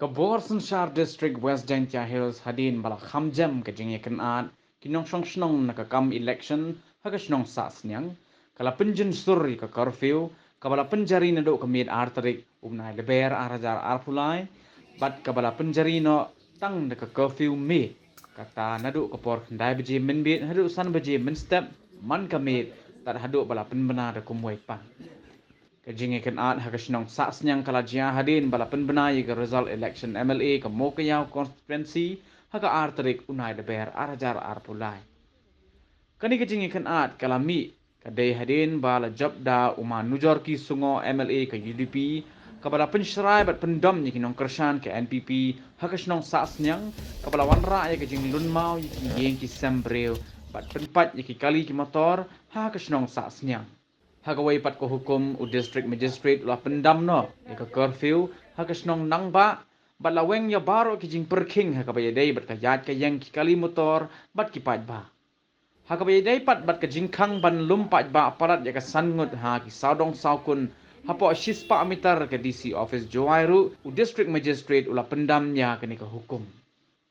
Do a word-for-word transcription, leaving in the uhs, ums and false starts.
Ka bor synshar District West Jaintia Hills hadien ba la kham jem ka jingïakynad ki nongshong shnong na ka kam election ha ka shnong Sahsniang, ka la pynjynsur ïa ka curfew kaba la pynjari naduh ka miet ar tarik u bnai Lber ar hajar arphew lai, bad kaba la pynjari noh tang da ka curfew miet, kata naduh ka por khyndai baje mynmiet haduh san baje mynstep man ka miet, tad haduh ba la pynbna da kumwei pat. Ka jingïakynad ha ka shnong Sahsniang ka la jia hadien ba la pynbna ïa ka result election M L A ka Mowkaiaw constituency ha ka ar tarik u bnai Lber ar hajar arphew lai. Kane ka jingïakynad ka la mih ka dei hadien ba la jop da u ma Nujorki Sungo M L A ka U D P, kaba la pynshrai bad pyndom ïa ki nongkyrshan ka N P P ha ka shnong Sahsniang, kaba la wanrah ïa ka jinglynmaw ïa ki ïing ki sem briew bad pynpait ïa ki kali ki motor ha ka shnong Sahsniang. Ha kawei pat ka hukum, u District Magistrate u la pyndam noh ïa ka curfew ha ka shnong Nangbah, bad la weng ïa baroh ki jingpyrkhing ha kaba ïadei bad ka ïaid ka ïeng ki kali motor bad ki paidbah. Ha kaba ïadei pat bad ka jingkhang ban lum paidbah palat ïa ka san ngut ha ki sawdong sawkun hapoh shispah mitar ka D C office Jowai ruh, u District Magistrate u la pyndam ïa kane ka hukum.